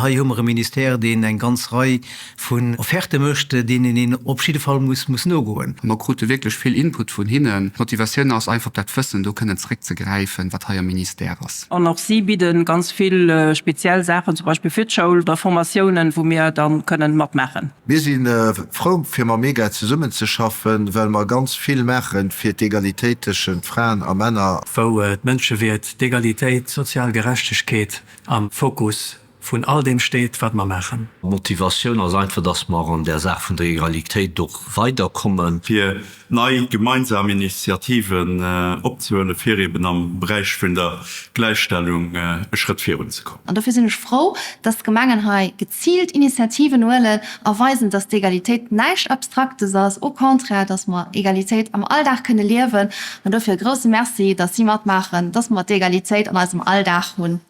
Hei hu mer e Ministère, deen eng ganz Rei vun Offerte mécht, deenen een op jidde Fall muss muss nogoen. Mer krute wierklech vill Input vun hinnen. D'Motivatioun ass einfach op dat Wëssen do kënnen zréckzegräifen, wat hei am Ministère ass. An och si bidden ganz vill speziell Saachen, zum Beispill fir d'Schoul oder Formatiounen, wou mir dann kënnen matmaachen. Mir si frou fir mam MEGA zesummenzeschaffen, well mer ganz vill maache fir d'Egalitéit tëschent Fraen a Männer. Wou d'Mënschewierd, d'Egalitéit, d'sozial Gerechtegkeet am Fokus vun all deem steet, wat mer maachen. D'Motivatioun ass einfach, dass mer an där Saach vun der Egalitéit och weiderkommen. Fir nei gemeinsam Initiativen opzehuelen, fir eben am Beräich vun der Gläichstellung e Schrëtt virunzekommen. An dofir sinn ech frou, dass d'Gemengen hei geziilt Initiativen huelen a weisen, dass d'Egalitéit näischt Abstraktes ass, au contraire, dass mer Egalitéit am Alldag kënne liewen. An dofir e grousse Merci, dass si matmaachen, dass mer d'Egalitéit an eisem Alldag hunn.